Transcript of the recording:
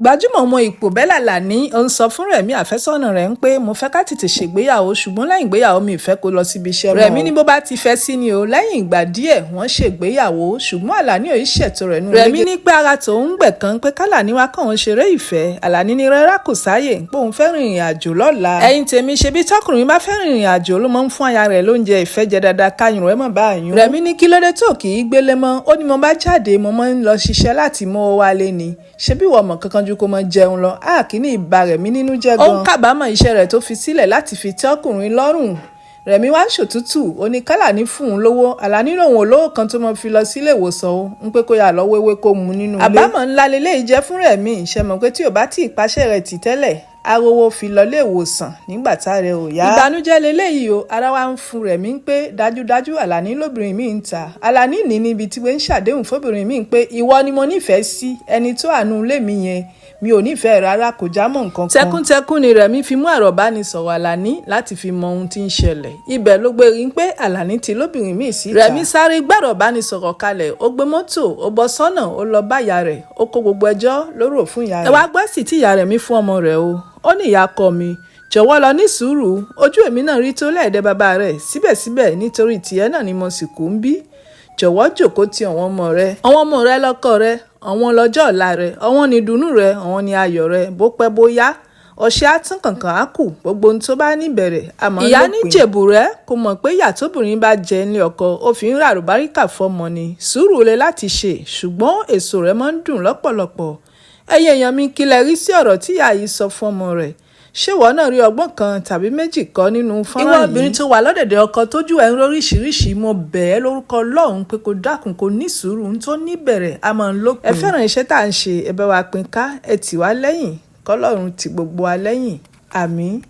Gbajúmọ̀ ọmọ ipò Bella Alani ń sọ fún Rẹ̀mí àfẹ́sọ́nà rẹ̀ ń pé mo fẹ́ ká tètè ṣègbéyàwó, ṣùgbọ́n lẹ́yìn ìgbéyàwó mi ì fẹ́ kó lọ síbi iṣẹ́ mọ́. Rẹ̀mí ní bó bá ti fẹ́ sí ni o. Lẹ́yìn ìgbà díẹ̀ wọ́n ṣègbéyàwó, ṣùgbọ́n Àlàní ò í ṣètò rẹ̀ nínú. Rẹ̀mí ní pé ara tòun ń gbẹ̀ kan pé k'Àlàní wá kàn ń ṣeré ìfẹ́. Àlàní ní rárá, kò sáàyè, pé òun fẹ́ rìnrìn àjò lọ́la. Ẹ̀yin tèmi, ṣebí tọkùnrin bá fẹ́ rìnrìn àjò ló máa ń fún aya rẹ̀ lóúnjẹ ìfẹ́ jẹ dáadáa káyùn rẹ̀ mọ̀ bá yún. Rẹ̀mí ní kí ló dé tó kì í gbélé mọ́? Ó ní mo bá jáde, mo máa ń lọ ṣiṣẹ́ láti mú owó wálé ni. Ṣebí ìwọ mọ̀ kankan ju kó mọ jẹun lọ. A kì í ní ìbá Rẹ̀mí nínú jẹ́ gan. Ó ń kábàámọ̀ iṣẹ́ rẹ̀ tó fi sílẹ̀ láti fi tẹ́ ọkùnrin lọ́rùn. Rẹ̀mí wá ń ṣòtútù, ó ní k'Àlàní fún un lówó. Àlàní lòun ò lówó kan tó mọ fi lọ sílé ìwòsàn o, ń pé kó yà lọ wéwé kó mu nínú ilé. Àbámọ̀ ńlá leléyìí jẹ́ fún Rẹ̀mí. Ṣe mọ̀ pé tí ò bá tí ì paṣẹ́ rẹ̀ tì tẹ́lẹ̀, arówó fi lọ ilé ìwòsàn nígbà tá rẹ̀ ò yá. Ìbànújẹ́ leléyìí o. Ara wa ń fún Rẹ̀mí pé dájúdájú Àlàní lóbìnrin mi ń ta. Àlàní ní níbi tí wọ́n ń ṣàdéhùn fóbìnrin mi pé ìwọ ni mo nífẹ̀ẹ́ sí, ẹni tó àánú ilé mi yẹn mi ò nífẹ̀ẹ́ rárá, kò já mọ́ nǹkan kan. Tẹkúntẹkún ni Rẹ̀mí fi mú ẹ̀rọ ìbánisọ̀rọ̀ Àlàní láti fi mọ ohun tí ń ṣẹlẹ̀. Ibẹ̀ ló gbé rí pé Àlàní ti lóbìnrin míì síta. Rẹ̀mí sáré gbẹ̀rọ ìbánisọ̀rọ̀ kalẹ̀, ó gbé mọ́tò, ó bọ́ sọ́nà, ó lọ bá ìyá rẹ̀, ó kó gbogbo ẹjọ́ lóró fún ìyá rẹ̀. Ẹ wá gbọ́ sí tí ìyá Rẹ̀mí fún ọmọ rẹ̀ o. Ó ní ìyá ọkọ mi, jọ̀wọ́ lọ ní sùúrù, ojú èmi náà rí tó lẹ́ẹ̀dẹ́ bàbá rẹ̀, síbẹ̀síbẹ̀ nítorí tìẹ náà ni mo sì kú ń bí. Jọ̀wọ́ jòkó ti àwọn ọmọ rẹ, àwọn ọmọ rẹ lọ́kọ rẹ, àwọn lọ́jọ́ ọ̀la rẹ, àwọn ni ìdùnnú rẹ, àwọn ni ayọ̀ rẹ. Bó pẹ́ bó yá, ọṣẹ á tún kànkàn á kù, gbogbo ohun tó bá níbẹ̀rẹ̀ àmọ́ lópin. Ìyá ní jèbù rẹ kò mọ̀ pé ìyá tóbìnrin bá jẹ nílé ọkọ ó fi ń ràrùbáríkà fọmọ ni. Sùúrù le láti ṣe, ṣùgbọ́n èso rẹ̀ máa ń dùn lọ́pọ̀lọpọ̀. Ẹ̀yin èèyàn mi, kí lẹ rí sí ọ̀rọ̀ tí ìyá yìí sọ fún ọmọ rẹ̀? Ṣé ìwọ náà rí ọgbọ́n kan tàbí méjì kọ́ nínú fọ́nrán yìí? Ìwọ obìnrin tó wà lọ́dẹ̀dẹ̀ ọkọ tójú ẹ̀ ń róríṣiríṣi, mo bẹ̀ ẹ́ lórúkọ Ọlọ́run pé kó dákun kó ní sùúrù, ń tó níbẹ̀rẹ̀ a máa ń lópin. Ẹ fẹ́ràn iṣẹ́ tá à ń ṣe, ẹ bá wa pín ká, ẹ tì wá lẹ́yìn, kọ́lọ́run ti gbogbo wa lẹ́yìn. Àmín.